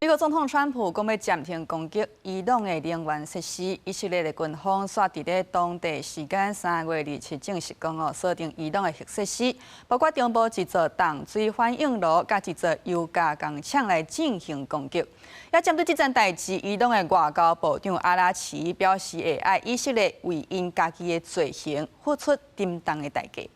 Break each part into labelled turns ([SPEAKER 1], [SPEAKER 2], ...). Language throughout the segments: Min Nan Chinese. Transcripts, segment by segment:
[SPEAKER 1] 美國總統川普講欲暫停攻擊伊朗的能源設施，以色列的軍方煞佇咧當地時間3月27證實講哦，鎖定伊朗的核設施，包括中部一座淡水反應爐，佮一座鈾加工廠來進行攻擊。也針對這件代誌，伊朗的外交部長阿拉齊表示，會愛以色列為𪜶家己的罪行付出沉重的代價。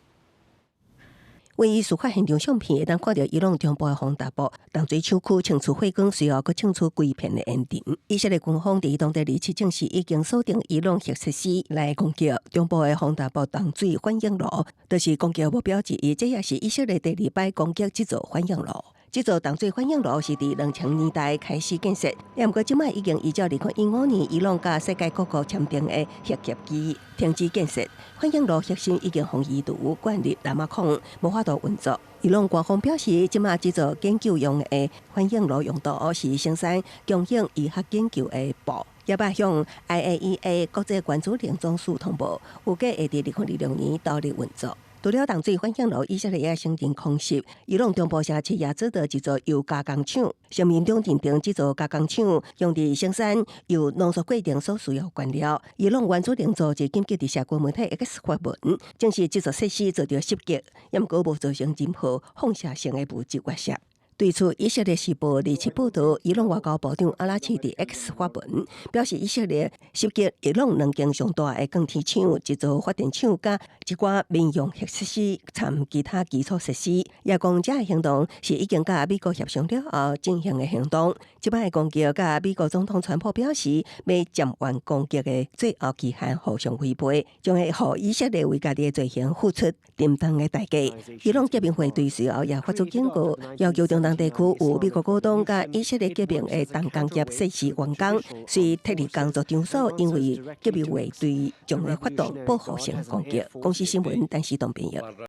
[SPEAKER 2] 位於事發現場相片，會當看著伊朗中部的風達堡淡水廠區清除火光，隨後閣衝出規片的煙塵。以色列軍方佇當地二七證實，已經鎖定伊朗核設施來攻擊中部的風達堡淡水反應爐，就是攻擊目標之一。這也是以色列第二擺攻擊這座反應爐。這座淡水反應爐是佇2000年代開始建設，毋過這擺已經依照2015年伊朗佮世界各國簽訂的核協議停止建設。反應爐核心已經予移除，灌入喇嘛礦，無法度運作。伊朗官方表示，這擺這座研究用的反應爐用途是生產強硬醫學研究的鈽。也捌向 IAEA 國際原子能總署通報，預計會佇2026年投入運作。除了淡水反應爐，以色列也承認空襲伊朗中部城市亞茲德一座鈾加工廠，聲明中認定這座加工廠用佇生產鈾濃縮過程所需要原料。伊朗原子能組織緊急佇社群媒體 X 發文，證實這座設施遭著襲擊，毋過無造成任何放射性的物質外洩。對此，以色列時報二七報導，伊朗外交部長阿拉齊佇 X 發文，表示以色列襲擊伊朗兩間上大的鋼鐵廠、一座發電廠佮一寡民用核設施，參其他基礎設施。也講這个行動是已經佮美國協商了後進行的行動。這擺的攻擊佮美國總統川普表示，欲暫緩攻擊的最後期限互相違背，將會予以色列為家己的罪行付出沉重的代價。伊朗革命衛隊隨後也發出警告，要求中東地區有美國股東佮以色列革命的重工業設施員工，隨撤離工作場所，因為革命衛隊將會發動報復性攻擊。公視新聞，陳時東編譯。